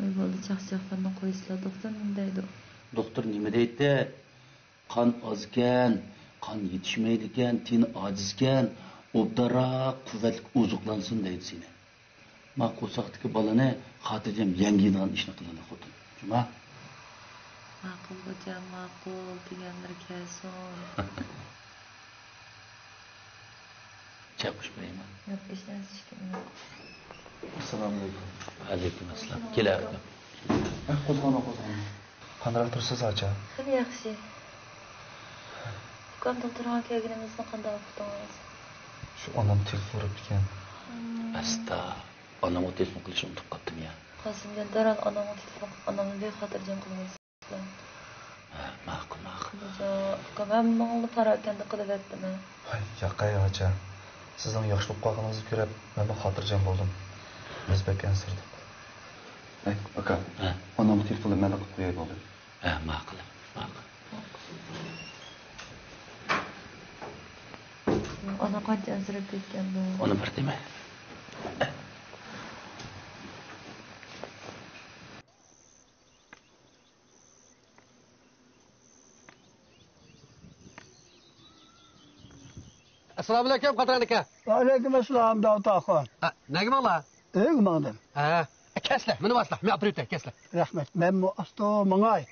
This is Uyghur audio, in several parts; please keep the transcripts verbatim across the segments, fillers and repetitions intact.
ۋاي بالىچاق، چاقلارنى قويسىلا، دوختۇر نېمە دەيدۇ؟ دوختۇر نېمە دەيتتى؟ قان ئازكەن، قان يېتىشمەيدىكەن، تېنى ئاجىزكەن، ئوبدانراق قۇۋۋەتلىك ئوزۇقلانسۇن دەيدۇ سېنى. ما قورساقتىكى بالىنى خاتىرجەم يەڭگىيدىغان ئىشنى قىلىدۇ خوتۇن. جۇما؟ ماقۇل خوجام، ماقۇل، دېگەنلىرى كەلسۇن. چاي قۇيۇپ بېرەيمۇ؟ ياق، ھېچنەرسە ئىچكۈم يوق. ئەسسالامۇئەلەيكۇم. ۋەئەلەيكۇم ئەسسالام. كېلە، ئاكا. ھە، قوزغالما، قوزغالما. قانداق تۇرىسىز، ئاچا؟ خېلى ياخشى. ئۇكام دوختۇرخانىغا كەلگىنىمىزنى قانداق ئۇقتىڭىز؟ شۇ ئانام تېلېفون ئۇرۇپتىكەن. ئەستا، ئانامغا تېلېفون قىلىشنى ئۇنتۇپ قاپتىم يا. قاسىمجان، دەرھال ئانامغا تېلېفون قىلىپ، ئانامنى بىخاتىرجەم قىلىڭىز. ھە، ماقۇل، ماقۇل. ئۇكام، ھەممىڭلارنى پاراكەندە قىلىۋەتتىمەن. ھاي، ياقەي ئاچا، سىزنىڭ ياخشى بولۇپ قالغىنىڭىزنى كۆرۈپ، مەنمۇ خاتىرجەم بولدۇم. بىز بەك ئەنسىرىدۇق. ھەي، ئاكا، ھە. ئانامغا تېلېفون قىلىپ مەن قىلىپ قوياي بولدى. ھە، ماقۇل، ماقۇل. ئانا قانچە ئەنسىرەپ كەتكەندۇ. ئۇنى بىر دېمە. ئەسسالامۇئەلەيكۇم، قادىر ئاكا. ۋەئەلەيكۇم ئەسسالام، داۋۇت ئاخۇن. ئە، نەگە ماڭلا؟ ئۆيگە ماڭدىم. ھە، كەسلە، مېنى باسلا، مەن ئاپىرىۋېتەي، كەسلە. رەھمەت، مەنمۇ ئاستا ماڭاي.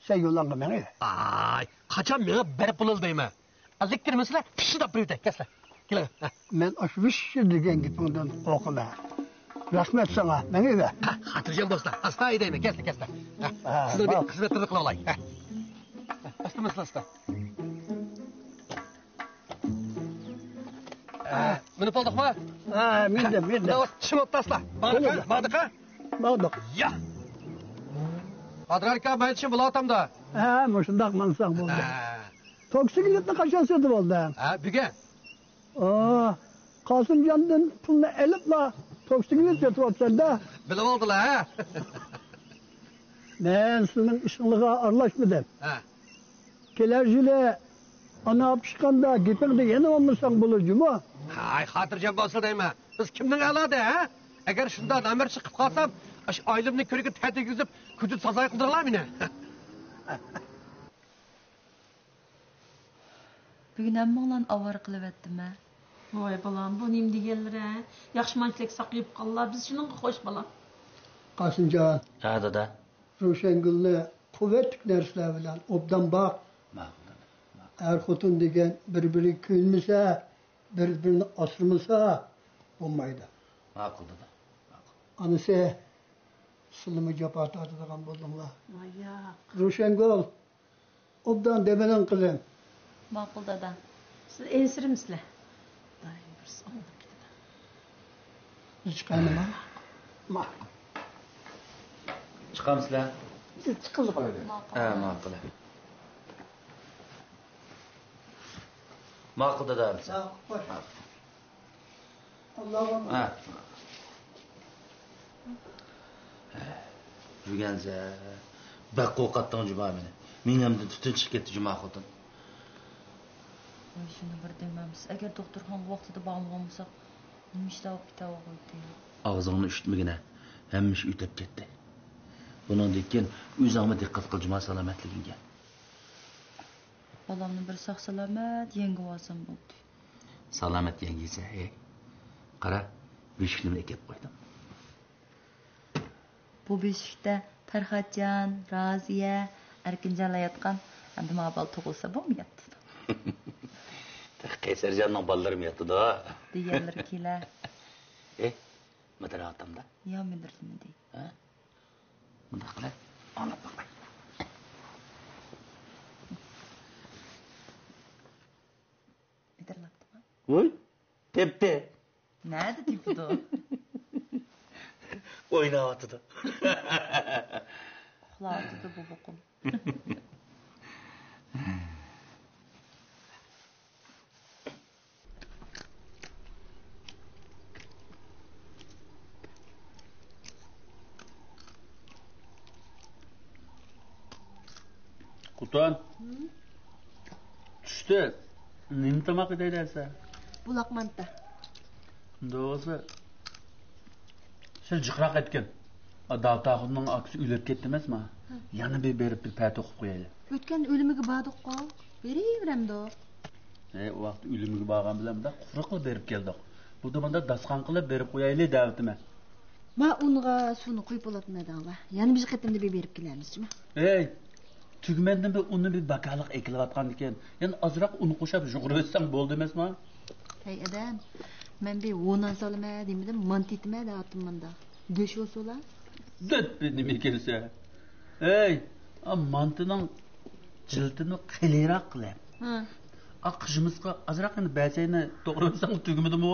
سەن يولۇڭغا مېڭىۋەر. ئاي، قاچان مېڭىپ بېرىپ بولىدۇ دەيمەن. ئەللىكتىرمىسىلە، پىششىداپ بېرىۋېتەي، كەسلە. كېلىڭ. ھە. مەن ئاشۇ ۋىششىر دېگەن گېپىڭدىن قورقىمەن. رەھمەت ساڭا، مېڭىۋەر. ھە، خاتىرجەم بولسىلا، ئاستا ھەيدەيمەن، كەسلە، كەسلە. ھە، ھە، سىزنىڭ بار. بىر خىزمەتلىرىنى قىلاۋالاي. ھە. ھە، ئاستا مىنىسىلا، ئاستا. ھە، مىنىپ بولدۇقمۇ؟ ھە، مىندىم، مىندىم. مانا، چىمىپ تاسلا. باردىقا، باردىقا. باردۇق. يا. قادىر ئاكا، مەن چىم بولۇۋاتامدا. ھە، مۇشۇنداق ماڭساڭ بولدى. ھە. توكسىكلىتنى قاچان سېتىپ ئالدىڭ؟ ھە، بۈگۈن. ئا، قاسىمجاندىن پۇلنى ئېلىپلا توكسىكلىت سېتىۋاپسەن-دە. بىلىۋالدىلا، ھە؟ مەن سىزنىڭ ئىشىڭلارغا ئارىلاشمىدىم. ھە. كېلەر يىلى ئانا پىشقاندا گېپىڭدە يەنە بولمىساڭ بولۇر جۇمۇ. ھاي، خاتىرجەم بولسا دەيمەن. بىز كىمنىڭ ئەۋلادى، ھە؟ ئەگەر شۇنداق نامەرد چىقىپ قالسام، ئاشۇ ئائىلىمنى كۆرگىلى تەتۈر كىرگۈزۈپ، كۆزۈم سازاي قىلدۇرۇڭلار مېنى. بۈگۈن ھەممىڭلارنى ئاۋارە قىلىۋەتتىم-ھە. ۋاي بالام، بۇ نېمە دېگەنلىرى، ھە؟ ياخشىمۇ ئانچىلىك ساقىيىپ قاللا، بىز شۇنىڭغا خوش بالام. قاسىمجان. ھە، دادا. روشەنگۈلنى قۇۋۋەتلىك نەرسىلەر بىلەن ئوبدان باق. ماقۇل، دادا. ماقۇل. ئەر-خوتۇن دېگەن بىر-بىرىگە كۆيۈنمىسە، بىر-بىرىنى ئاسرىمىسا بولمايدۇ. ماقۇل، دادا. ماقۇل. ئانىسى، سىلىمۇ جاپا تارتىدىغان بولدۇڭلار. ۋاي ياق. روشەنگۈل، ئوبدان دەم ئېلىڭ، قىزىم. ماقۇل، دادا. سىز ئەنسىرىمىسىلەر. دائىم بىرسى ئاڭلاپ كېتىدۇ. بىز چىقايلىما؟ ماقۇل. چىقامسىلەر؟ بىز چىقىلىغۇ. ماقۇل. ھە، ماقۇل. ماقۇل، دادا. ماقۇل، خوش. ماقۇل. ئاللاھۇ ئەكبەر. ھە. يۈرگەنسە، بەك قورقاتتىڭ جۇما مېنى. مېڭەمدىن تۈتۈن چىقىپ كەتتى جۇما خوتۇن. ۋاي، شۇنى بىر دېمەمسىز. ئەگەر دوختۇرخانىغا ۋاقتىدا بارمىغان بولساق، نېمە ئىشلار بولۇپ كېتەۋاتىدۇ؟ ئاغزىڭنى ئۈشتمىگىنە، ھەممە ئىش ئۆتۈپ كەتتى. بۇنىڭدىن كېيىن ئۆزۈڭمۇ دىققەت قىل جۇما سالامەتلىكىڭگە. بالامنى بىر ساق-سالامەت يەڭگىۋالسام بولدى. سالامەت يەڭگىسە، ھەي. قارا، بۆشۈكلىرىمنى ئەكەپ قويدۇم. بۇ بۆشۈكتە پەرھاتجان، رازىيە، ئەركىنجانلار ياتقان، ئەمدى ماڭا بالا تۇغۇلسا بولمىياتتى. تېخى قەيسەرجاننىڭ بالىلىرىمۇ ياتىدۇ. دېگەنلىرى كېلە. ئېھ، مىدىرلىۋاتامدا؟ يا، مىدىرلىمىدى. ھە؟ مۇنداق قىلە، ئاڭلاپ باقاي. مىدىرلاپتىما؟ ۋوي، تېپتى. نەدە تېپىدۇ؟ ئويناۋاتىدۇ. ئۇخلاۋاتىدۇ بوۋىقىم. خوتۇن. چۈشتە نېمە تاماق يېدەي دەيسەن؟ بۇلاق مانتا. شۇنداق بولسا، سەل جىقراق ئېيتكىن. داۋۇت ئاخۇننىڭ ئاكىسى ئۆلۈپ كەتتى ئەمەسمۇ؟ ھە. يەنە بىر بېرىپ بىر پەتە ئوقۇپ قويايلى. ئۆتكەندە ئۆلۈمىگە باردۇققۇ. بېرىۋېرەمدۇق. ھەي، ئۇ ۋاقىتتا ئۆلۈمىگە بارغان بىلەن مۇنداق قۇرۇقلا بېرىپ كەلدۇق. بۇ زاماندا داستىخان قىلىپ بېرىپ قويايلى دەۋاتىمەن. ما ئۇنغا سۇنى قۇيۇپ بولۇپمەن دەڭلا. يەنە بىر قېتىمدا بىر بېرىپ كېلەرمىز جۇمۇ. ھەي، تۈگمەندىن بىر ئۇنى بىر باكالىق ئەكېلىۋاتقاندىكىن، يەنە ئازراق ئۇن قوشۇپ يۇغۇرۇۋەتسەڭ بولدى ئەمەسما؟ ھەي ئادەم، مەن بىر ھونان سالىمەن دېمىدىم، مانتا ئېتىمەن دەۋاتىمەن مۇندا. دۆش بولسىلا. دۆت بىر نېمە كەلسە. ھەي، ئا مانتىنىڭ جىلىتىنى قېلىنراق قىلىپ. ھە. ئا قىژىمىزغا ئازراق يەنە بەسەينى توغرىمىساڭ تۈگمىدىمۇ؟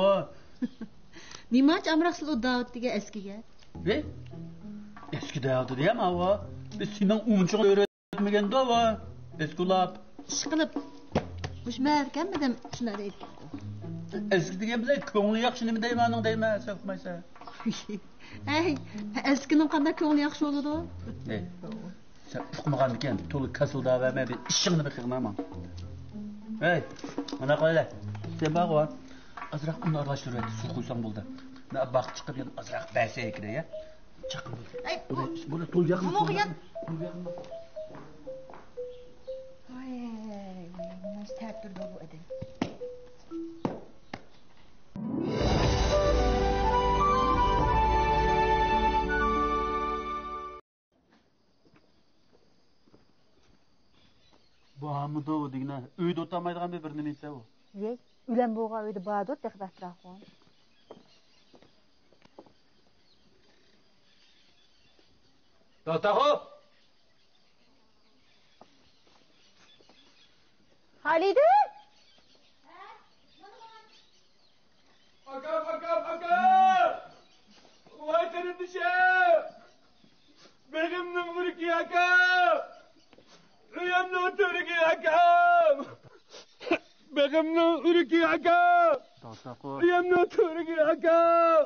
نېمانچە ئامراقسىز ئۇ داۋۇت دېگەن ئەسكىگە؟ ھەي، ئەسكى دەۋاتىدۇ يا ماۋۇ. بىز سېنىڭ ئۇنچىڭ ئۆرە ئۆتمىگەندۇ ۋا، ئەسكى لاپ. ئىشقىلىپ، مۇشۇ مەھەلدىكەنمىدىم، شۇنداق دەيدۇ. ئەسكى دېگەن بىلەن كۆڭلى ياخشى نېمە دەيمەن، ئۇنىڭ دەيمەن، سەۋقمايسەن. ھەي، ئەسكىنىڭ قانداق كۆڭلى ياخشى بولىدۇ؟ ھەي، سەن ئۇقمىغاندىكەن، تولا كاسىلداۋەرمە، بىر ئىشىڭنى بىر قىلغىناماڭ. ھەي، مانا قويلە، سەن بارغۇ، ئازراق ئۇن ئارىلاشتۇرۇۋەت، سۇ قۇيساڭ بولدى. مانا باغقا چىقىپ يەنە ئازراق بەرسە كېرەك، يا؟ چاققان بولدى. ئەي، بۇنى، بۇنى توي ياقما، بۇنىڭغا توي ياقما. ۋاي، ۋاي، نېمە سەت تۇرىدۇ بۇ ئادەم. بۇ ھامىدۇ دېگىنە ئۆيدە ئولتۇرمايدىغان بىر، بىر نېمە ئىدى ئۇ. يەي، ئۆلەم بولغان ئۆيدە باردۇر تېخى بەتراخۇن. داۋۇت ئاخۇن! خالىدىن! ئاكام، ئاكام، ئاكام! ۋاي قېرىندىشىم! بېغىمنىڭ ئۆرۈكى ئاكام! ئۆيەمنىڭ تۈۋرۈكى ئاكام! بېغىمنىڭ ئۆرۈكى ئاكام! داۋۇت ئاخۇن! ئۆيەمنىڭ تۈۋرۈكى ئاكام!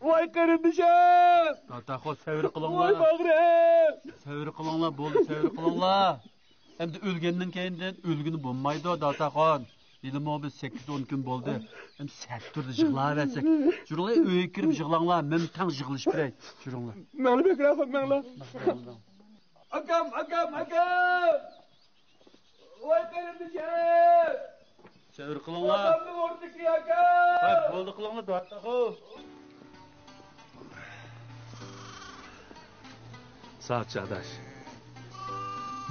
ۋاي قېرىندىشىم! داۋۇت ئاخۇن، سەۋر قىلىڭلار. ۋاي باغرىم! سەۋر قىلىڭلار، بولدى، سەۋر قىلىڭلار. ئەمدى ئۆلگەندىن كېيىندىن ئۆلگىلى بولمايدۇ، داۋۇت ئاخۇن. ھېلىمۇ بىر سەككىز ئون كۈن بولدى. ئەمدى سەت تۇردا يىغلاۋەرسەك. يۈرۈڭلار، ئۆيگە كىرىپ يىغلاڭلار، مەن تەڭ يىغلىشىپ بېرەي. يۈرۈڭلار. مەڭلە بەكرى ئاخۇن، مەڭلە. ئاكام، ئاكام، ئاكام! ۋاي قېرىندىشىم! سەۋر قىلىڭلار. ئاكامنىڭ ئورنىدىكى ئاكام! ھەي، بولدى قىلىڭلار، داۋۇت ئاخۇن. ساۋۇتچى ئاداش،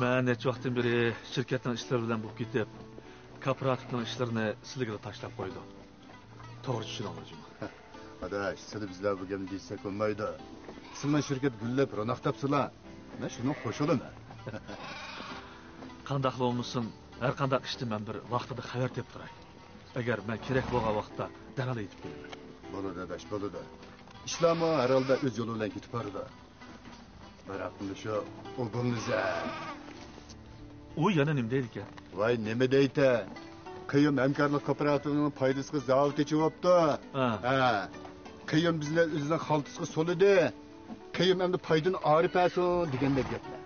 مەن نەچچە ۋاقىتتىن بېرى شىركەتنىڭ ئىشلىرى بىلەن بولۇپ كېتىپ، كوپىراتىپنىڭ ئىشلىرىنى سىلىگىلا تاشلاپ قويدۇم. توغرا چۈشىنىڭلار جۇمۇ. ئاداش، سىلى بىزلەر بۇ گەپنى دېسەك بولمايدۇ. سىلىنىڭ شىركەت گۈللەپ، روناق تاپسىلا، مەن شۇنىڭغا قوشۇلىمەن. قانداقلا بولمىسۇن، ھەر قانداق ئىشتىن مەن بىر ۋاقتىدا خەۋەر تېپىپ تۇراي. ئەگەر مەن كېرەك بولغان ۋاقىتتا دەرھال يېتىپ كېلىمەن. بولىدۇ ئاداش، بولىدۇ. ئىشلارمۇ ھەر ھالدا ئۆز يولى بىلەن كېتىپ بارىدۇ. بىراق مۇشۇ ئوبۇلنىزار. ئۇ يەنە نېمە دەيدىكەن؟ ۋاي، نېمە دەيتە؟ قىيۇم ھەمكارلىق كوپىراتىپىنىڭ پايدىسىغا زاۋۇت ئېچىۋاپتۇ. ھە. ھە. قىيۇم بىزنى ئۆزىنىڭ خالتىسىغا سولىدى. قىيۇم ئەمدى پايدىنى ئايرىپ بەرسۇن دېگەندەك گەپلەر.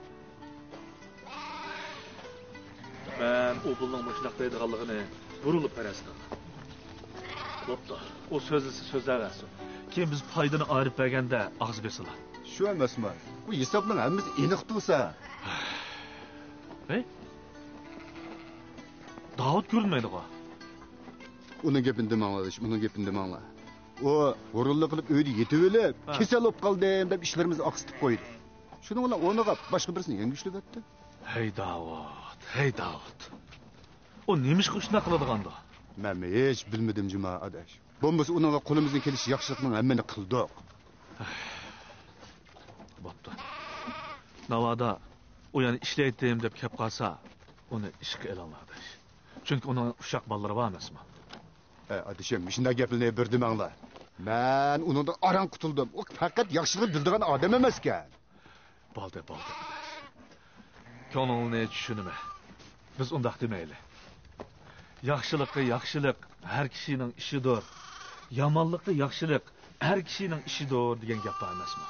مەن ئوبۇلنىڭ مۇشۇنداق دەيدىغانلىقىنى بۇرۇنلا پەرەز قىلدىم. بوپتۇ، ئۇ سۆزلىسە سۆزلەۋەرسۇن. كېيىن بىز پايدىنى ئايرىپ بەرگەندە ئاغزى بېسىلا. شۇ ئەمەسمۇ؟ بۇ ھېسابنىڭ ھەممىسى ئېنىق تۇرسا. ھەي؟ داۋۇت كۆرۈنمەيدىغۇ؟ ئۇنىڭ گېپىنى دېمەڭلار، ئۇنىڭ گېپىنى دېمەڭلار. ئۇ ھۇرۇنلۇق قىلىپ ئۆيدە يېتىۋېلىپ، ھە. كېسەل بولۇپ قالدىم دەپ ئىشلىرىمىزنى ئاقسىتىپ قويدى. شۇنىڭ بىلەن ئورنىغا باشقا بىرسىنى يەڭگۈشلىۋەتتى. ھەي داۋۇت، ھەي داۋۇت. ئۇ نېمىشقا شۇنداق قىلىدىغاندۇ؟ مەنمۇ ھېچ بىلمىدىم جۇما ئاداش. بولمىسا ئۇنىڭغا قولىمىزدىن كېلىشىچە ياخشىلىقنىڭ ھەممىنى قىلدۇق. بوپتۇ. ناۋادا ئۇ يەنە ئىشلەيتتىم دەپ كەپ قالسا، ئۇنى ئىشقا ئېلىڭلار ئاداش. چۈنكى ئۇنىڭ ئۇششاق بالىلىرى بار ئەمەسمۇ؟ ئە، ئادىشىم، مۇشۇنداق گەپلەرنى بىر دېمەڭلار. مەن ئۇنىڭدىن ئاران قۇتۇلدۇم. ئۇ پەقەت ياخشىلىقنى بىلىدىغان ئادەم ئەمەسكەن. بولدى، بولدى، ئاداش. كۆڭلۈڭنى چۈشىنىمەن. بىز ئۇنداق دېمەيلى. ياخشىلىققا ياخشىلىق ھەر كىشىنىڭ ئىشىدۇر. يامانلىققا ياخشىلىق ھەر كىشىنىڭ ئىشىدۇر دېگەن گەپ بار ئەمەسمۇ؟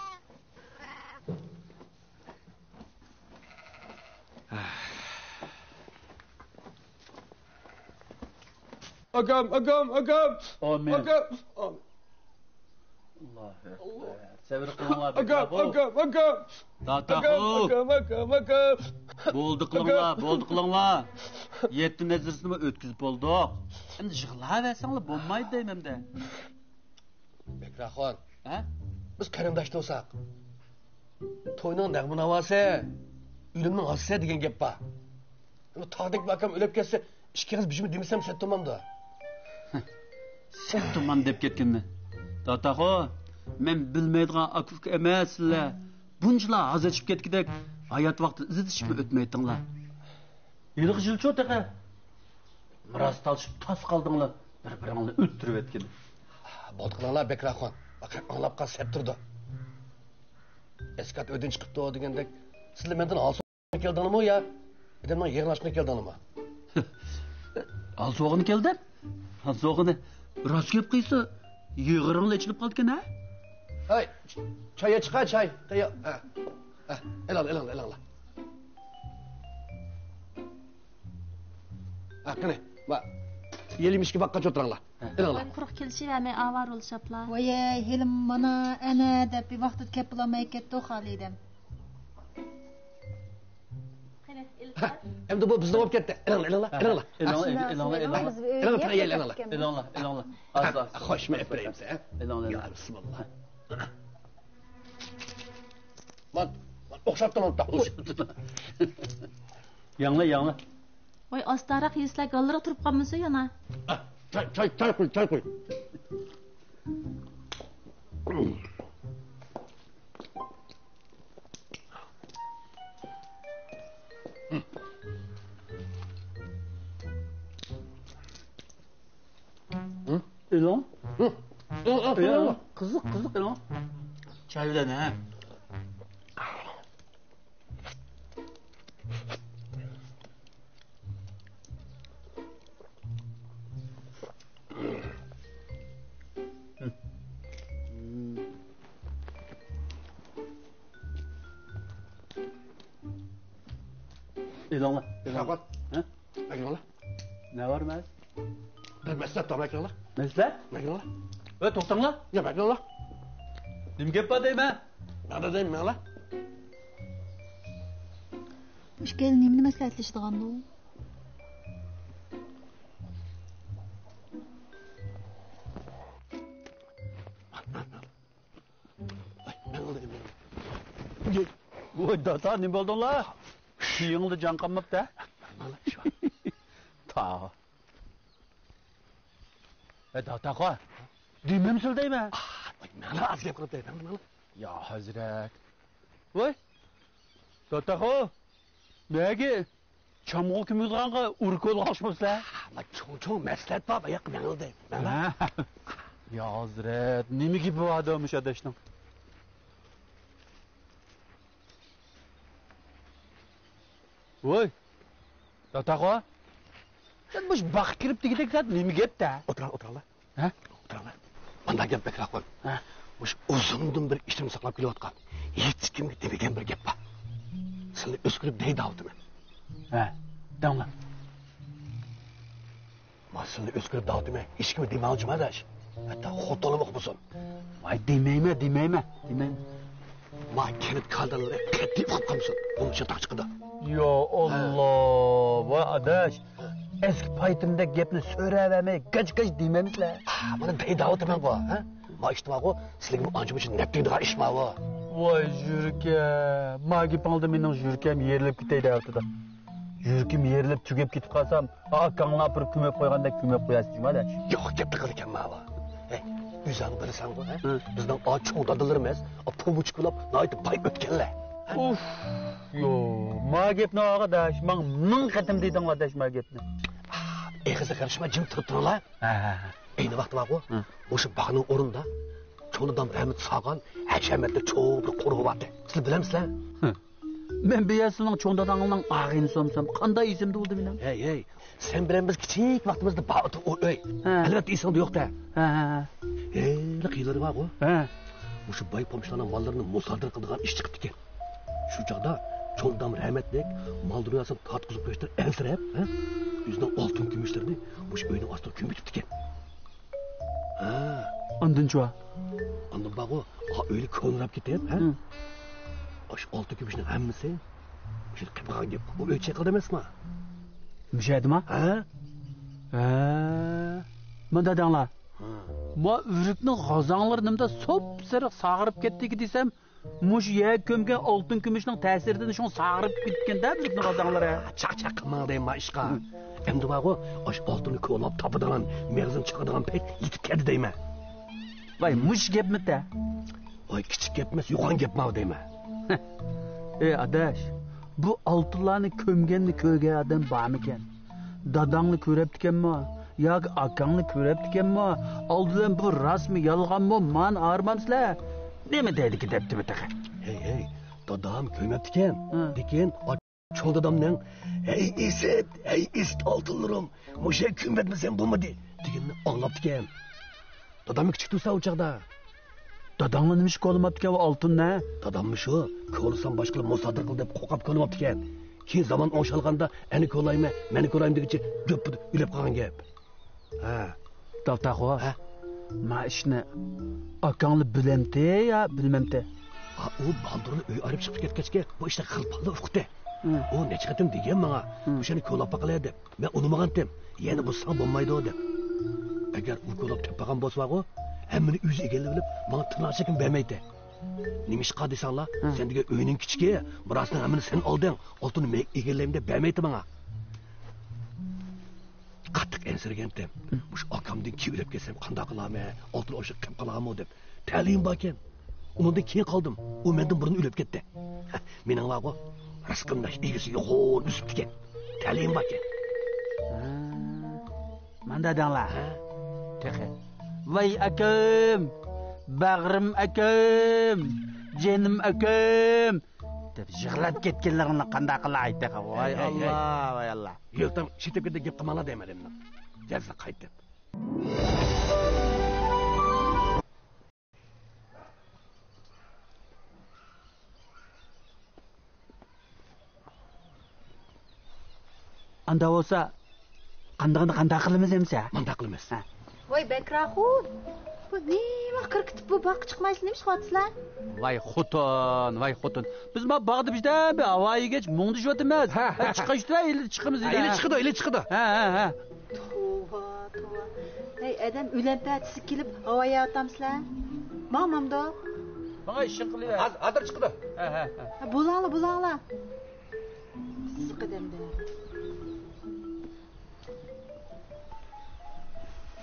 ئاكام، ئاكام، ئاكام! ئامىن. ئاكام! ئاللاھۇ ئەكبەر. سەۋر قىلىڭلار، ئاكام، بەكرەخو. ئاكام، ئاكام. داتاخو. ئاكام، ئاكام، ئاكام، ئاكام. بولدى قىلىڭلار، بولدى قىلىڭلار. يەتتە نەزىرىسىنىمۇ ئۆتكۈزۈپ بولدۇق. ئەمدى يىغلاۋەرسەڭلار بولمايدۇ دەيمەن-دە. بەكرەخان. ھە؟ بىز قېرىنداش تۇرساق، توينىڭ نەغمە ناۋاسى، ئۆلۈمنىڭ ھاسىسى دېگەن گەپ بار. ئەمما تاغدەك بىر ئاكام ئۆلۈپ كەتسە، ئىككى ئېغىز بېشىمنى دېمىسەم سەت تۇرمامدۇ؟ سەت تۇرمام دەپ كەتكىنىنى. داتاخو، مەن بىلمەيدىغان ئاكا-ئۇكا ئەمەسسىلەر. بۇنچىلا ھازىرچىپ كەتكۈدەك ھايات ۋاقتى ئىزدىشىپمۇ ئۆتمەيتتىڭلار. ھېلىقى يىلچۇ تېخى مىراس تالىشىپ تاس قالدىڭلار، بىر-بىرىڭلارنى ئۆلتۈرۈۋەتكىلى. بولدى قىلىڭلار، بەكرەخان. ئاڭلاپ قال، سەپ تۇرىدۇ. ئەسكەت ئۆيدىن چىقىپتۇ دېگەندەك، سىلەر مەندىن ھال سوراپ كەلدىڭلارمۇ يا ئادەمنىڭ يىغىنى ئاچقىلى كەلدىڭلارمۇ؟ ھال سوغىنى كەلدىم. ھال سوغىنى. راست گەپ قىلسا، يىغىرىڭلا ئېچىلىپ قالدىكەن ھە؟ ھەي، چاي ئىچىقە، چاي. تەييار. ھە. ھە، ئېلىڭلار، ئېلىڭلار، ئېلىڭلار. ھە، قېنى، ما، يېلىم ئىچكە باققاچ ئولتۇرۇڭلار. ھە. ئېلىڭلار. قۇرۇق كېلىشىۋەرمەي ئاۋارە بولۇشاپلا. ۋايەي، ھېلىم مانا، ئەنە دەپ بىر ۋاقىتتا كەپ بولالماي كەتتۇق خالىدەم. قېنى، ئېلىپ بار. ئەمدى بۇ بىزنىڭ بولۇپ كەتتى. ئېلىڭلار، ئېلىڭلار، ئېلىڭلار. ئېلىڭلار، ئاشۇنداق ئېلىڭلار، ئېلىڭلار. ئېلىڭلار، ئېلىڭلار. ئاز، ئاز. خوشمۇ ئەپ بېرەيمىز، ھە؟ ئېلىڭلار. يا بىسمىللا. مانا، مانا، ئوخشاپتۇ، مانا. ياڭلا، ياڭلا. ۋاي، ئاستاراق يېسىلە، گاللىرىغا تۇرۇپ قالمىسۇن يەنە. چاي، چاي، چاي قۇي، چاي قۇي. ئېلىڭ. ئېلىڭ، ئېلىڭ. قىزىق، قىزىق ئېلىڭ. چاي بىلەن ھە. ئېلىڭلار، ئېلىڭلار. شاپات. ھە؟ ئەكىلىڭلار. نە بار مەس؟ بىر مەسلىھەت بار، ئەكىلىڭلار. مەسلىھەت؟ ئەكىلىڭلار. ئۆي، توختاڭلار. يا، ئەكىلىڭلار. نېمە گەپ بار دەيمەن؟ نەدە دەيمەن، مەڭلار. مۇشۇ كەينى نېمىنى مەسلىھەتلىشىدىغاندۇ؟ ۋاي دادا، نېمە بولدۇڭلار؟ كېيىڭلار جان قالماپتۇ ھە؟ تا. ئەي داتاخو، دېمەمسىلە دەيمەن. مانا ئاز گەپ قىلىپ دەيمەن، مانا. يا ھەزرەت. ۋاي داتاخو، نەگە چامغۇر كۆمىدىغانغا ئۇرۇق ئالغان ئوخشىمامسىلەر؟ مانا چوڭ-چوڭ مەسلىھەت بار، باياققى مەڭلىدە. مانا. يا ھەزرەت، نېمە گېپى بار ئادەم مۇشۇ ئاداشنىڭ؟ ۋوي، داتاخو، سەن مۇشۇ باغقا كىرىپ دېگۈدەك زادى نېمە گەپتە؟ ئولتۇراڭ، ئولتۇراڭلار. ھە؟ ئولتۇراڭلار. مانداق گەپ بەكرەك قوي. ھە. مۇشۇ ئۇزۇندىن بېرى ئىچىمدە ساقلاپ كېلىۋاتقان، ھېچكىمگە دېمىگەن بىر گەپ بار. سىلىنى ئۆزگىرىپ دەي داۋۇتىمەن. ھە، دەڭلار. ما سىلىنى ئۆزگىرىپ داۋۇتىمەن، ھېچكىمگە دېمەڭ جۇماداش. ھەتتا خوتۇنۇمغا بولسۇن. ۋاي دېمەيمەن، دېمەيمەن، دېمەيمەن. ما كەنت كادىرلىرى قەتئىي ئۇقۇپ قالمىسۇن، بۇنىڭ ئىچىدە تاغ چىقىدۇ. يا ئاللا، ۋاي ئاداش، ئەسكى پايتىمدەك گەپنى سۆرەۋەرمەي گاچ-گاچ دېمەمسىلە. مانا دەي داۋۇتىمەنغۇ، ھە؟ ما ئىشتىماغۇ، سىلىگىمۇ ئانچە-مۇنچە نەپ تېگىدىغان ئىشماۋۇ. ۋاي يۈرىكىم، ما گېپىڭدىن مېنىڭ يۈرىكىم يېرىلىپ كېتەي دەۋاتىدۇ. يۈرىكىم يېرىلىپ تۈگەپ كېتىپ قالسام، ئاكاڭلار ئاپىرىپ كۆمۈپ قويغاندەك كۆمۈپ قويارسىز جۇما ئاداش. يوق گەپنى قىلىدىكەن ماۋۇ. ھەي، ئۆزۈڭ بىلىسەنغۇ، ھە؟ ھە. بىزنىڭ ئا چوڭ دادىلىرىمىز پومۇچكا بولاپ ناھايىتى باي ئۆتكەنلەر. ھە؟ ئۇف، يو، ما گەپنى ئاغا داش، ماڭ مىڭ قېتىم دېدىڭلار داش ما گەپنى. ئېغىزغا قارىشماي جىم تۇرۇپ تۇرۇڭلار. ھە، ھە، ھە. ئەينى ۋاقىتتا بارغۇ، ھە، مۇشۇ باغنىڭ ئورنىدا چوڭ دادام رەھمىتى سالغان ھەشەمەتلىك چوڭ بىر قورۇ بارتى. سىلەر بىلەمسىلەر؟ ھە. مەن بۇ يەر سىلىنىڭ چوڭ داداڭنىڭ ئاغىنىسى بولسام، قانداق ئېسىمدە بولدى مېنىڭ؟ ھەي، ھەي، سەن بىلەن بىز كىچىك ۋاقتىمىزدا بار ئىدى ئۇ ئۆي. ھە. ئەلۋەتتە ئېسىڭدە يوق-دە. ھە، ھە، ھە. ھېلىقى يىللىرى بارغۇ. ھە. مۇشۇ باي پومىچىلارنىڭ ماللىرىنى مۇسادىرە قىلىدىغان ئىش چىقىپتىكەن. شۇ چاغدا چوڭ دادام رەھمەتلىك مال دۇنياسىنى تارتقۇزۇپ قويۇشتىن ئەنسىرەپ، ھە، ئۆزىنىڭ ئالتۇن كۈمۈشلىرىنى مۇشۇ ئۆينىڭ ئاستىغا كۆمۈۋېتىپتىكەن. ھە. ئاندىنچۇ؟ ئاندىن بارغۇ، ئا، ئۆيلە كونىراپ كېتىپ، ھە؟ ھە. ئاشۇ ئالتە كۈمۈشنىڭ ھەممىسى مۇشۇ قېپىغان گەپ. ئۇ ئۆي چېقىلدى ئەمەسما؟ مۇشۇ يەردىما؟ ھە؟ ھە. مۇندا دەڭلار. ھە. ما ئۆرۈكنىڭ غازاڭلىرى نېمىدا سوپسېرىق ساغىرىپ كەتتىكى دېسەم، مۇشۇ يەرگە كۆمگەن ئالتۇن كۈمۈشنىڭ تەسىرىدىن شۇڭا ساغىرىپ كېتىپكەن-دە ئۆرۈكنىڭ غازاڭلىرى. چاق-چاق قىلماڭ دەيمەن ئىشقا. ھە. ئەمدى بارغۇ، ئاشۇ ئالتۇننى كولاپ تاپىدىغان، مېغىزىنى چاقىدىغان پەيت يېتىپ كەلدى دەيمەن. ۋاي، مۇشۇ گەپمىتە؟ ۋاي، كىچىك گەپ ئەمەس، يوغان گەپ ماۋۇ دەيمەن. ئەي ئاداش، بۇ ئالتۇنلارنى كۆمگەننى كۆرگەن ئادەم بارمىكەن؟ داداڭنى كۆرەپتىكەنمۇ؟ ياكى ئاكاڭنى كۆرەپتىكەنمۇ؟ ئالدى بىلەن بۇ راستمۇ، يالغانمۇ، مانا ئايرىمامسىلەر؟ نېمە دەيدىكى دەپتىمۇ تېخى؟ ھەي، ھەي، دادام كۆرمەپتىكەن. ھە. لېكىن چوڭ دادامنىڭ، «ھەي ئىسىت، ھەي ئىسىت ئالتۇنلىرىم، مۇشۇ يەرگە كۆمۈۋەتمىسەم بولمىدى» دېگىنىنى ئاڭلاپتىكەن. داداممۇ كىچىك تۇرسا ئۇ چاغدا. داداڭلا نېمىشقا كولىماپتىكەن ئۇ ئالتۇننى؟ داداممۇ شۇ، كولىسام باشقىلار مۇسادىرە قىل دەپ قورقۇپ كولىماپتىكەن. كېيىن زامان ئوڭشالغاندا، ئەنە كولايمەن، مەنە كولايمەن دېگىچە دۆپپىدە ئۆلۈپ قالغان گەپ. ھە. داۋتاخۇ، ھە؟ ما ئىشنى ئاكاڭلا بىلەمتى يا بىلمەمتى؟ ھا، ئۇ بالدۇرلا ئۆي ئايرىپ چىقىپ كەتكەچكە بۇ ئىشنى خىلپاللا ئۇقتى. ھە. ئۇ نەچچە قېتىم دېگەن ماڭا، ھە، مۇشۇنى كولاپ باقىلى دەپ. مەن ئۇنىمىغانتىم. يەنە بۇ ساڭا بولمايدۇ دەپ. ئەگەر ئۇ كولاپ تېپىپ بولسىغۇ، ھەممىنى ئۆزى ئىگىلىۋېلىپ، ماڭا تىرناق چېكىم بەرمەيتتى. نېمىشقا دېسەڭلار، ھە، سەن دېگەن ئۆينىڭ كىچىكى، مىراسنىڭ ھەممىنى سەن ئالدىڭ، ئالتۇننى مەن ئىگىلەيمەن دەپ بەرمەيتتى ماڭا. قاتتىق ئەنسىرىگەنتىم. مۇشۇ ئاكامدىن كېيىن ئۆلۈپ كەتسەم قانداق قىلارمەن؟ ئالتۇن ئوشۇق قېلىپ قالارمۇ دەپ. تەلىيىم باركەن. ئۇنىڭدىن كېيىن قالدىم. ئۇ مەندىن بۇرۇن ئۆلۈپ كەتتى. مېنىڭ بارغۇ، رىزقىم داش ئىگىسى يوغان ئۆسۈپتىكەن. تەلىيىم باركەن. ھە، ماندا دەڭلار. ھە؟ تېخى. ۋاي ئاكام، باغرىم ئاكام، جېنىم ئاكام دەپ يىغلاپ كەتكەنلىرىڭنى قانداق قىلاي تېخى؟ ۋاي، ھەي، ھەي، ئاللا، ھەي، ۋاي ئاللا. يۆلتەم شېتىپ كېتىپ گەپ قىلماڭلار دەيمەن ئەمدى. يازلا قايتىپ. ئاندا بولسا، قاندىقىنى قانداق قىلىمىز ئەمسە؟ مانداق قىلىمىز. ھە. ۋاي بەكراخۇن، بۇ نېمە كىركىتىپ بۇ باغقا چىقمايسىلەر، نېمە ئىش قىلىۋاتىسىلەر؟ ۋاي خوتۇن، ۋاي خوتۇن. بىز ما باغدا بىردەم بىر ھاۋا يېگەچ مۇڭدىشىۋاتىمىز. ھە، ھە، ھە. چىقىشتۇرە، ئىلى چىقىمىز، ھە، ئىلى چىقىدۇ، ئىلى چىقىدۇ. ھە، ھە، ھە. توۋا، توۋا. ھەي، ئادەم ئۆلەم پەتىسى كېلىپ ھاۋا يەۋاتامسىلەر؟ ماڭمامدۇ؟ ماڭا ئىشىڭ قىلىۋەر. ھاز-، ھازىر چىقىدۇ. ھە، ھە، ھە. ھە، بولاڭلا، بولاڭلا. ئىسسىق ئادەمدە.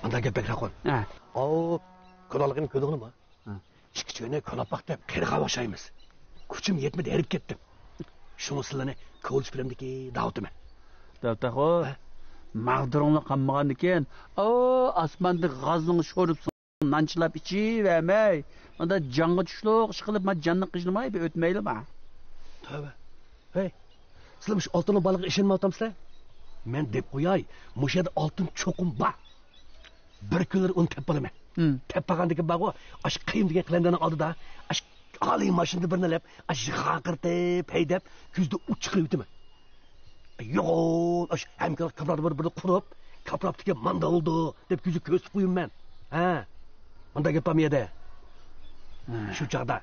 مانداق گەپ بەكرەك قول. ھە. ئاۋۇ، كۆرەلىگىنى كۆردۈڭلىما؟ ھە. ئىككى چۆنى كولاپ باق دەپ قېرىغا ئوخشايمىز. كۈچۈم يەتمىدى، ھېرىپ كەتتىم. شۇڭا سىلىنى كولا چۈپرەمدىكى داۋۇتىمەن. داۋۇت ئاخۇ، ھە؟ ماغدۇرۇڭلار قالمىغاندىكىن، ئاۋۇ ئاسماندىكى غازنىڭ شورپىسىنى نان چىلاپ ئىچىۋەرمەي، مانا جانغا چۈشلۈك ئىش قىلىپ، ما جاننى قىينىماي بىر ئۆتمەيلىما. تۆۋە. ھەي، سىلەر مۇشۇ ئالتۇننىڭ بارلىقىغا ئىشەنمەيۋاتامسىلەر؟ مەن دەپ قوياي، مۇشۇ يەردە ئالتۇن چوقۇم بار. بىر كۈنلىرى ئۇنى تېپىپ ئالىمەن. ھىم. تېپىپ ئالغاندىن كېيىن بارغۇ، ئاشۇ قېيىم دېگەن قەلەندەرنىڭ ئالدىدا، ئاشۇ ئالىي ماشىنىدا بىرنى ئېلىپ، ئاشۇ يىغا قىرتىپ ھەيدەپ، كۆزىدە ئۇچ چىقىرىۋېتىمەن. يوغان، ئاشۇ ھەمكارلىق كاپىلادا بىر-بىرىنى قۇرۇپ، كاپىلاپتىكى ماندا بولدى دەپ كۆزىگە كۆرسىتىپ قويىمەن. ھە. مۇنداق گەپ بارمۇ يەردە؟ ھە. شۇ چاغدا،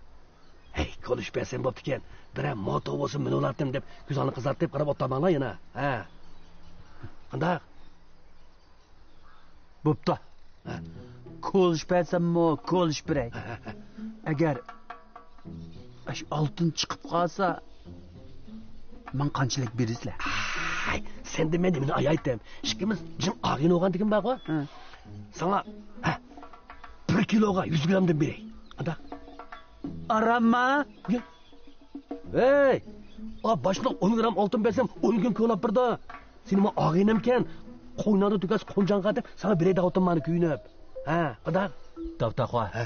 ھەي، كولىشىپ بەرسەم بوپتىكەن، بىرەر موتور بولسا مىنىۋالاتتىم دەپ كۆزۈڭلارنى قىزارتىپ قاراپ ئولتۇرماڭلار يەنە. ھە. قانداق؟ بوپتۇ. ھە. كولىشىپ بەرسەممۇ كولىشىپ بېرەي. ھە، ھە، ھە. ئەگەر ئاشۇ ئالتۇن چىقىپ قالسا، ماڭا قانچىلىك بېرىسىلەر؟ ھەي، سەندىن مەن نېمىنى ئايايتتىم؟ ئىككىمىز جىڭ ئاغىنە بولغاندىكىن بارغۇ. ھە. ساڭا، ھە، بىر كىلوغا يۈز گرامدىن بېرەي. قانداق؟ ئارامما؟ يا. ھەي، ئا باشلىق ئون گرام ئالتۇن بەرسەم، ئون كۈن كولاپ بېرىدۇ. سېنىڭمۇ ئاغىنەمكەن، قويناڭدا تۈگەس قونجاڭغا دەپ ساڭا بېرەي دەۋاتىمەن مانا كۆيۈنۈپ. ھە، قانداق؟ داۋۇت ئاخۇ. ھە.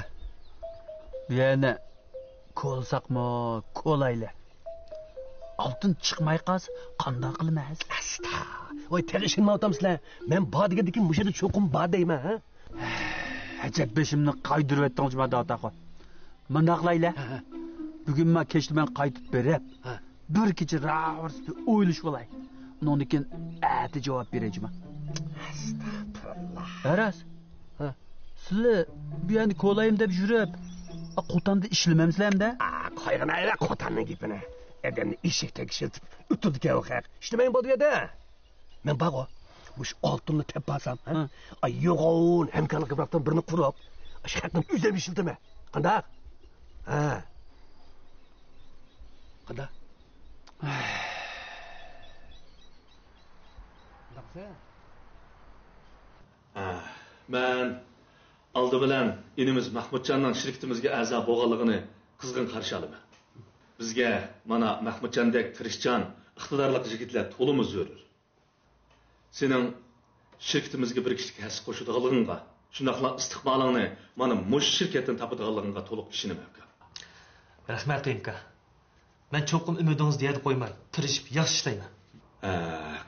بۇ يەرنى كولىساقمۇ كولايلى. ئالتۇن چىقماي قالسا قانداق قىلىمىز؟ ئاستا. ۋاي، تېخى ئىشەنمەيۋاتامسىلەر؟ مەن بار دېگەندىكىن مۇشۇ يەردە چوقۇم بار دەيمەن، ھە؟ ئەجەب بېشىمنى قايدۇرۇۋەتتىڭ جۇما داۋۇت ئاخۇ. مۇنداق قىلايلى. ھە، ھە. بۈگۈن ما كەچتە مەن قايتىپ بېرىپ، ھە، بىر كېچە راۋۇرۇس بىر ئويلىشىپ ئالاي. ئۇنىڭدىن كېيىن ئەتە جاۋاب بېرەي جۇما. ئەستەغپىرۇللا. ھە راست. ھە. سىلى بۇ يەرنى كولايمەن دەپ يۈرۈپ، قوتاندا ئىشلىمەمسىلەر ئەمدى؟ ئا، قويغىنايلى قوتاننىڭ گېپىنى. ئادەمنى ئېشەكتەك ئىشلىتىپ ئۆتىدىكەن ئۇ خەق. ئىشلىمەيمۇ بولىدۇ يەردە. مەن بارغۇ، مۇشۇ ئالتۇننى تېپىپ بارسام، ھە؟ ھە. ئاي، يوغان ھەمكارلىق گۇرۇپپىدىن بىرنى قۇرۇپ، ئاشۇ خەقنى ئۆزۈم ئىشلىتىمەن. قانداق؟ ھە. قانداق؟ قانداقسە؟ ھە، مەن ئالدى بىلەن ئىنىمىز مەخمۇتجاننىڭ شىركىتىمىزگە ئەزا بولغانلىقىنى قىزغىن قارشى ئالىمەن. بىزگە مانا مەخمۇتجاندەك تىرىشچان، ئىقتىدارلىق يىگىتلەر تولىمۇ زۆرۈر. سېنىڭ شىركىتىمىزگە بىر كىشىلىك ھەسسە قوشىدىغانلىقىڭغا، شۇنداقلا ئىستىقبالىڭنى مانا مۇشۇ شىركەتتىن تاپىدىغانلىقىڭغا تولۇق ئىشىنىمەن، ئاكا. رەھمەت، قېيۇمكا. مەن چوقۇم ئۈمىدىڭىزنى يەردە قويماي، تىرىشىپ ياخشى ئىشلەيمەن. ھە،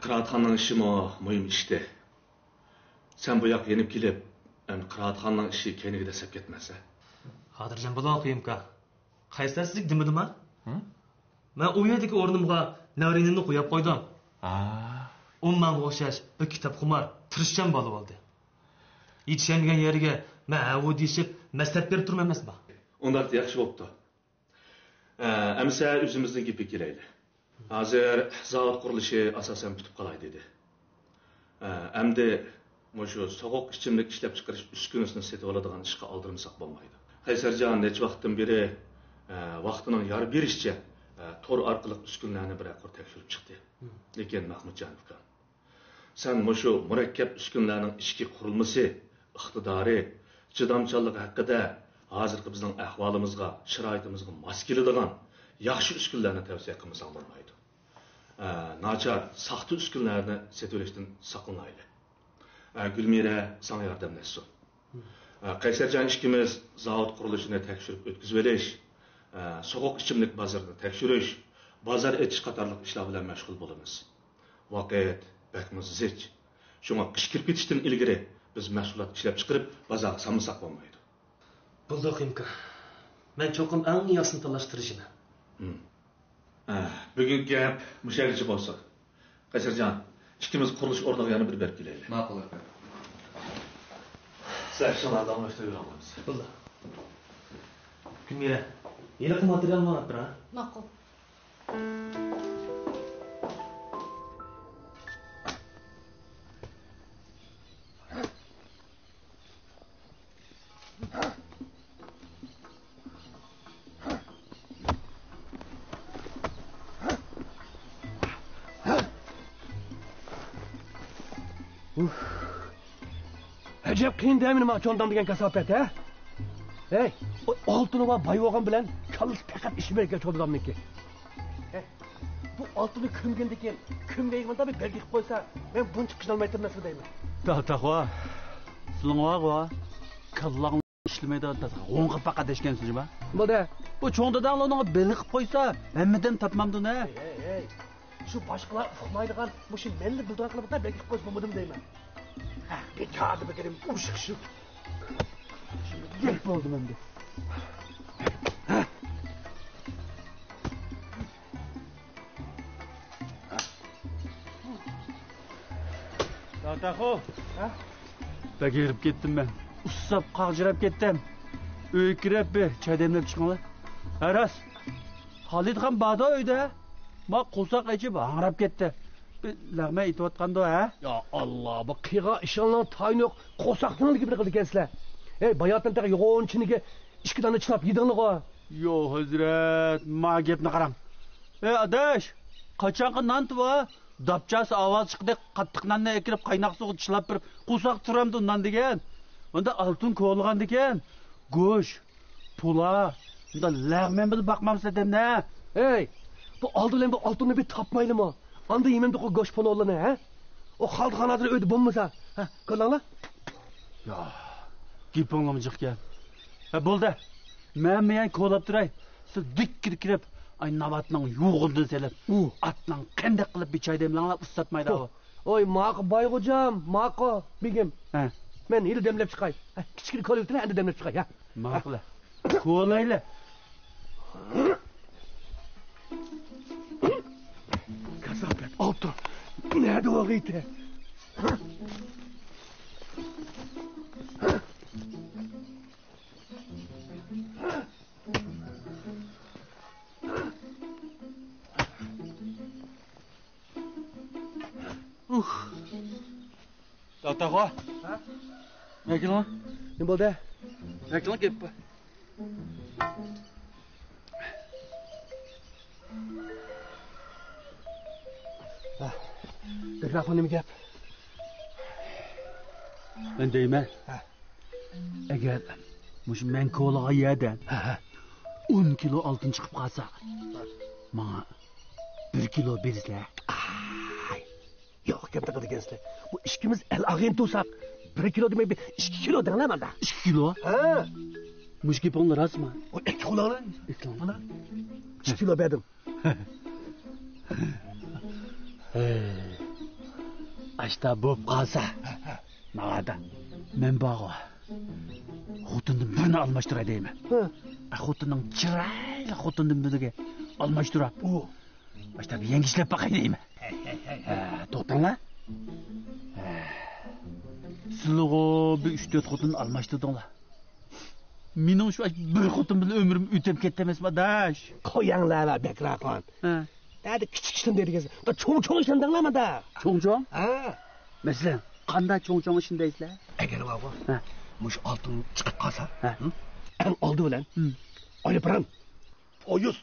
قىرائەتخانىنىڭ ئىشىمۇ مۇھىم ئىشتى. سەن بۇ ياققا يېنىپ كېلىپ، ئەمدى قىرائەتخانىنىڭ ئىشى كەينىگە دەسسەپ كەتمەسە. خاتىرجەم بولۇڭ، قېيۇمكا. قەيسەر سىزگە دېمىدىما؟ ھە؟ مەن ئۇ يەردىكى ئورنۇمغا نەۋرىنىمنى قويۇپ قويدۇم. ئا. ئۇ ماڭا ئوخشاش بىر كىتابخۇمار، تىرىشچان بالا بولدى. يېتىشەلمىگەن يېرىگە مەن ھەۋۇ دېيىشىپ، مەسلىھەت بېرىپ تۇرىمەن ئەمەسمۇ؟ ئۇنداق ياخشى بوپتۇ. ئە، ئەمىسە ئۆزىمىزنىڭ گېپىگە كېلەيلى. ھازىر زاۋۇت قۇرۇلۇشى ئاساسەن پۈتۈپ قالاي دېدى. ئە، ئەمدى مۇشۇ سوغۇق ئىچىملىك ئىشلەپچىقىرىش ئۈسكۈنىسىنى سېتىۋالىدىغان ئىشقا ئالدىرمىساق بولمايدۇ. قەيسەرجان نەچچە ۋاقىتتىن بېرى، ئە، ۋاقتىنىڭ يار بېرىشىچە، ئە، تور ئارقىلىق ئۈسكۈنىلەرنى بىرەر قۇر تەكشۈرۈپ چىقتى. لېكىن مەخمۇتجان ئۇكام، سەن مۇشۇ مۇرەككەپ ئۈسكۈنىلەرنىڭ ئىچكى قۇرۇلمىسى، ئىقتىدارى، چىدامچانلىقى ھەققىدە ھازىرقى بىزنىڭ ئەھۋالىمىزغا، شارائىتىمىزغا ماس كېلىدىغان ياخشى ئۈسكۈنىلەرنى تەۋسىيە قىلمىساڭ بولمايدۇ. ئە، ناچار، ساختا ئۈسكۈنىلەرنى سېتىۋېلىشتىن ساقلىنايلى. ئە، گۈلمىرە ساڭا ياردەملەشسۇن. ئە، قەيسەرجان ئىككىمىز زاۋۇت قۇرۇلۇشىنى تەكشۈرۈپ ئۆتكۈزۈۋېلىش، ئە، سوغۇق ئىچىملىك بازىرىنى تەكشۈرۈش، بازار ئېچىش قاتارلىق ئىشلار بىلەن مەشغۇل بولىمىز. ۋاقىت بەكمۇ زىچ. شۇڭا قىش كىرىپ كېتىشتىن ئىلگىرى بىز مەھسۇلات ئىشلەپچىقىرىپ، بازارغا سالمىساق بولمايدۇ. بولدى، قېيۇمكا. مەن چوقۇم ئەڭ ياخشىسىنى تاللاشقا تىرىشىمەن. ھىم. ئە، بۈگۈنكى گەپ مۇشۇ يەرگىچە بولسۇن. قەيسەرجان، ئىككىمىز قۇرۇلۇش ئورنىغا يەنە بىر بېرىپ كېلەيلى. ماقۇل، ئاكا. سىلەر ئىشىڭلارنى داۋاملاشتۇرۇۋېرىڭلار. بولدى. گۈلمىرە، ھېلىقى ماتېرىيالنى ماڭا ئەپ بېرىڭ. ماقۇل. ئەجەب قىيىن دەيمەن ماڭا چوڭ دام دېگەن كاساپەت، ھە؟ ھەي، ئۇ ئالتۇنى بار باي بولغان بىلەن كاللىسى پەقەت ئىش بېرىدىكەن چوڭ دامنىڭكى. ھەي، بۇ ئالتۇننى كۆمگەندىن كېيىن كۆمگەن يېرىمىزدا بىر بەلگە قويسا، مەن بۇنچە قىينالمايتتىم ئەسلى دەيمەن. دادا تاخوا، سىلىڭ بارغۇ، كاللاڭ ئىشلىمەيدىغان تازا غوڭغا پەقەت دەشكەن سۆزى بار. بولدى. بۇ چوڭ داداڭلار ئۇنىڭغا بېلىق قويسا، ھەممىدىن تاپمامدۇ نە؟ ھەي، ھەي، ھەي. شۇ باشقىلار ئۇقمايدىغان، مۇشۇ مەنلا بىلىدىغان قىلىپتا بەلگە قويسا بولمىدىمۇ دەيمەن. ھە، بىكار دېمىگىنىم ئۇششۇق. گەپ بولدى مەندە. دادا تاخوا. ھە؟ بەك ھېرىپ كەتتىم مەن. ئۇسساپ، قاغجىراپ كەتتىم. ئۆيگە كىرىپ بىر چاي دەملەپ چىقىڭلار. ھە، راست. خالىدخان باردۇ ئۆيدە. ما قورساق ئېچىپ ھاڭراپ كەتتى. بىر لەغمەن ئېتىۋاتقاندۇ، ھە؟ يا ئاللا، بۇ قىلغان ئىشىڭلارنىڭ تايىنى يوق. قورساقنىڭ گېپىنى قىلىدىكەنسىلەر. ھەي، باياتىن تېخى يوغان چىنىگە ئىككى دانە چىلاپ يېدىڭلىغۇ. يو ھەزرەت، ما گەپنى قاراڭ. ئەي ئاداش، قاچانقى نان تۇۋا؟ داپچاسى ئاۋاز چىقتى، قاتتىق ناننى ئەكىرىپ قايناق سۇغا چىلاپ بېرىپ، قورساق تۇرامدۇ نان دېگەن. ئۇندا ئالتۇن كولىغاندىكەن. گۆش، پۇلا، ئۇندا لەغمەن بىلەن باقمامسىلەر دەمنە. ھەي، بۇ ئالدى بىلەن بۇ ئالتۇننى بىر تاپمايلىمۇ؟ ئاندىن يېمەمدۇق گۆش پولۇلىنى، ھە؟ ئۇ خالىدخان ھازىر ئۆيدە بولمىسا، ھە، كۆردۈڭلار؟ يا، گېپىڭلارمۇ جىقكەن. ھە، بولدى. مەن مېيەن كولاپ تۇراي. سىز دىككىدە كىرىپ، ئاي ناۋاتنىڭ يوغىنىدىن سېلىپ، ئۇ ئاتنىڭ قانداق قىلىپ بىر چاي دەملەڭلار ئۇستاتمايدۇ. ئۇ. ئوي، ماقۇل بايغوجام، ماقۇل بېگىم. ھە. مەن ھېلى دەملەپ چىقاي. ھە، كىچىككىنە كولا ئۆتۈنە، ئەندى دەملەپ چىقاي، ھە. ماقۇل. كولايلى. كاساپەت ئالتۇن. نەدە ئۇ غىتى؟ دوختۇرخو. ھە؟ مەكىلىڭ. نېمە بولدى؟ مەكىلىڭ گەپ بار. ھە. بەكرەخو، نېمە گەپ؟ مەن دەيمەن. ھە. ئەگەر مۇشۇ مەن كولىغان يەردىن ھە، ھە. ئون كىلو ئالتۇن چىقىپ قالسا، ھە. ماڭا بىر كىلو بېرىسىلەر. ئاي، يوق گەپنى قىلىدىكەنسىلەر. بۇ ئىككىمىز ئەل ئاغىنە تۇرساق، بىر كىلو دېمەي، بىر ئىككى كىلو دەڭلار ماندا. ئىككى كىلو؟ ھە. مۇشۇ گېپىڭلار راستمۇ؟ ئۇ ئىككى قولۇڭلار. ئىككى قولۇڭ. مانا. ئىككى كىلو بەردىم. ھەي. ئاشتا بوپ قالسا، ناۋادا. مەن بارغۇ. خوتۇندىن بىرنى ئالماشتۇراي دەيمەن. ھە. ئە، خوتۇننىڭ چىرايلىق خوتۇندىن بىرىگە ئالماشتۇراپ. ئۇ. ئاشتا بىر يەڭگىشلەپ باقاي دەيمەن. ھە، توختاڭلار. ھە. سىلىغۇ بىر ئۈچ تۆت خوتۇن ئالماشتۇردۇڭلار. مېنىڭ شۇ بىر خوتۇن بىلەن ئۆمرۈم ئۆتۈپ كەتتى ئەمەسمۇ، ئاداش؟ قوياڭلار، بەكرەخان. ھە. دەدە كىچىك ئىشلىرىم دەيدىكەنسىز. دا چوڭ-چوڭ ئىشلىرىم دەڭلار ماندا. چوڭ-چوڭ؟ ھە. مەسىلەن، قانداق چوڭ-چوڭ ئىشنى دەيسىلەر؟ ئەگەر بارغۇ، ھە. مۇشۇ ئالتۇن چىقىپ قالسا، ھە. ھە؟ ئەڭ ئالدى بىلەن ھىم. ئايروپىلان، پويىز،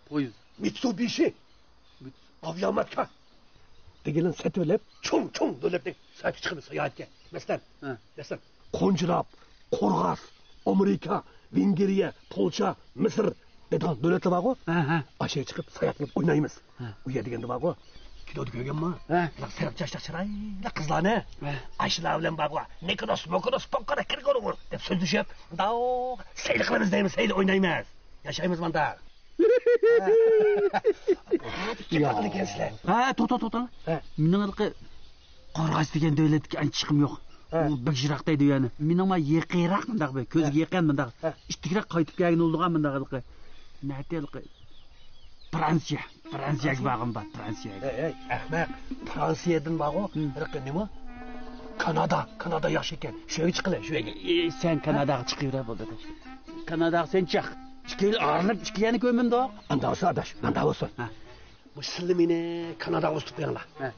پويىز. مىتسۇبىشى، مىتسۇ- ئاۋىئاماتكا دېگەنلەرنى سېتىۋېلىپ، چوڭ-چوڭ دۆلەتنىڭ ساياھىتىگە چىقىمىز، ساياھەتكە. مەسىلەن، ھە. مەسىلەن، قونچىراپ، قورغاس، ئامېرىكا، ۋېنگرىيە، پولشا، مىسىر دەيدىغان دۆلەتلەر بارغۇ، ھە، ھە. ئاشۇ يەرگە چىقىپ ساياھەت قىلىپ ئوينايمىز. ھە. ئۇ يەر دېگەندە بارغۇ، كىنودا كۆرگەنما؟ ھە. بۇنداق سېرىق چاچلىق چىرايلىق قىزلارنى، ھە. ئاشۇلار بىلەن بارغۇ، نىكولاس، موكولاس، پوككارا، كىرگورغۇر دەپ سۆزلىشىپ، مۇنداق سەيلە قىلىمىز دەيمىز، سەيلە ئوينايمىز. ياشايمىز ماندا. ھە، توختا، توختا، توختا. ھە. مېنىڭ ھېلىقى قورغاس دېگەن دۆلەتكە ئانچە چىقىم يوق. ھە. ئۇ بەك يىراق دەيدۇ يەنى. مېنىڭ ما يېقىنراق مۇنداق بىر، كۆزگە ھە. يېقىن مۇنداق. ھە. ئىتتىكرەك قايتىپ كەلگىن بولىدىغان مۇنداق ھېلىقى. نەتە ھېلىقى؟ فرانسىيە. فرانسىيەگە بارغۇم بار، فرانسىيەگە. ھەي، ھەي، ئەخمەق. فرانسىيەدىن بارغۇ، ھىم. ھېلىقى نېمە؟ كانادا. كانادا ياخشى ئىكەن. شۇ يەرگە چىقىلى، شۇ يەرگە. ئى، سەن كاناداغا چىقىۋېرە بولدى. كاناداغا سەن چىق. ئىككى يىل ئايرىلىپ، ئىككى يەرنى كۆرمىدۇق. ئاندا بولسا ئاداش، ماندا بولسۇن. ھە. مۇشۇ سىلى مېنى كاناداغا ئۇزىتىپ قويۇڭلار. ھە.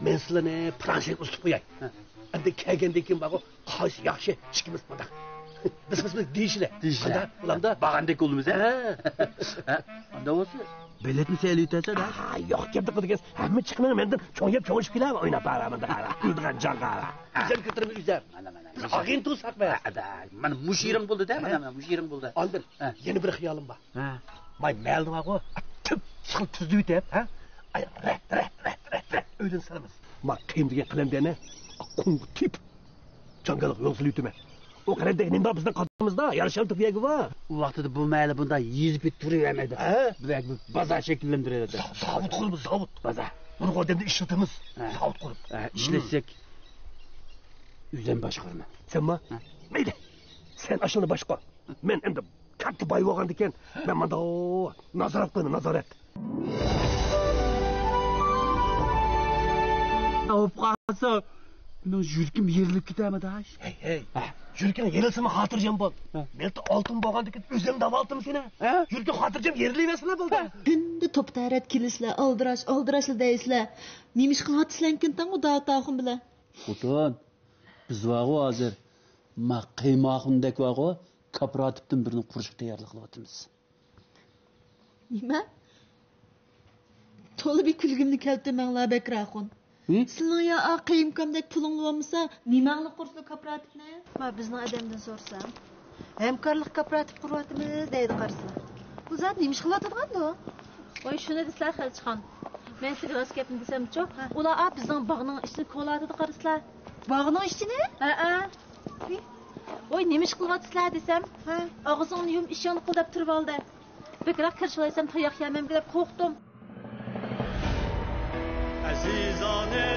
مەن سىلىنى فرانسىيەگە ئۇزىتىپ قوياي. ھە. ئەمدى كەلگەندىن كېيىن بارغۇ، قايسى ياخشى، ئىككىمىز مانداق. بىز، بىز، بىز دېيىشىلە. دېيىشىلە. قانداق؟ بولامدا؟ بارغاندەك بولىمىز، ھە؟ ھە. ھە. ئاندا بولسا، بېلەتنى سەل ئۆتەسە، ھە؟ ئا، يوق گەپ دېگەن. ھەممە چىقىمنى مەندىن چوڭ يەپ، چوڭ ئىشىپ كېلە، ئويناپ بار، مانداق. ئۆلىدىغان جاڭغا. ئۆزەم كۆتۈرىمەن، ئۆزەم. مانا، مانا، مانا. ئاغىنە تۇرساق بەس. ئەدە، مانا مۇشۇ يېرىڭ بولدى-دە، مانا، ھە؟ مانا مۇشۇ يېرىڭ بولدى. ئاندىن ھە. يەنە بىر خىيالىم بار. ھە. ماي مەلنى بارغۇ، تۈپ سىخىل تۈزلىۋېتىپ، ھە؟ ئاي، رەت، رەت، رەت، رەت، رەت، ئۆيدىن سالىمىز. ما قېيىم دېگەن قەلەم دەينە، قۇمغا تېپىپ، جاڭگاللىق يول سېلىۋېتىمەن. ئۇ قەلەم دېگەن نېمە بار بىزنىڭ قالدۇقىمىزدا، يارىشىۋېتىپ يەرگە بار. ئۇ ۋاقتىدا بۇ مەھەللە بۇنداق يېزىپ تۇرۇۋەرمەيدۇ. ھە؟ بۇ يەرگە بىر بازار شەكىللەندۈرۈۋېتىدۇ. زا-، زاۋۇت قۇرىمىز، زاۋۇت. بازار. نۇرغۇن ئادەمنى ئىشلىتىمىز. ھە. زاۋۇت قۇرۇپ. ھە، ئىشلەتسەك، ئۆزۈم باشقۇرىمەن. سەنمۇ؟ ھە. مەيلى. سەن ئاشۇنى باشقۇر. مەن ئەمدى كاتتا باي بولغاندىكىن، مەن مانداق نازارەت قىلىمەن، نازارەت. تاۋۇپ قالسا، مېنىڭ يۈرىكىم يېرىلىپ كېتەرمۇ، ئاداش؟ ھەي، ھەي. ھە. يۈرىكىڭ يېرىلسىمۇ خاتىرجەم بول. ھە. مىلتىق ئالتۇن بولغاندىكىن ئۆزۈم داۋالىتىمەن سېنى. ھە. يۈرىكىڭ خاتىرجەم يېرىلىۋەرسىلا بولدى. ھە. كۈندە توپا تەرەت كېلىسىلەر، ئالدىراش، ئالدىراشلا دەيسىلەر. نېمە ئىش قىلىۋاتىسىلەر ئىكەن تاڭ ئۇ داۋۇت ئاخۇن بىلەن؟ خوتۇن، بىز بارغۇ ھازىر، ما قېيۇم ئاخۇندەك بارغۇ، كوپىراتىپتىن بىرنى قۇرۇشقا تەييارلىق قىلىۋاتىمىز. نېمە؟ تولا بىر كۈلگۈمنى كەلتۈرمەڭلار، بەكرى ئاخۇن. ھە؟ سىلىنىڭ يا ئا قېيۇمكامدەك پۇلۇڭلار بولمىسا، نېمەڭلار قۇرسىلا كوپىراتىپنى؟ ما بىزنىڭ ئادەمدىن سورىسام، ھەمكارلىق كوپىراتىپ قۇرۇۋاتىمىز دەيدۇ قارىسىلا. بۇ زادى نېمە ئىش قىلىۋاتىدىغاندۇ؟ ۋاي، شۇنى دېسىلە، خەلچىخان. مەن سىزگە راست گەپنى دېسەمچۇ، ھە. ئۇلار ئا بىزنىڭ باغنىڭ ئىچىنى كولاۋاتىدۇ قارىسىلا. باغنىڭ ئىچىنى؟ ھەئە. ۋاي، نېمە ئىش قىلىۋاتىسىلەر دېسەم، ھە. ئاغزىڭنى يۇم، ئىشىڭنى قىل دەپ تۇرۇۋالدى. بەكرەك كىرىشىۋالايسەن، تاياق يەرمەمگە دەپ قورقتۇم. ئەزىزانە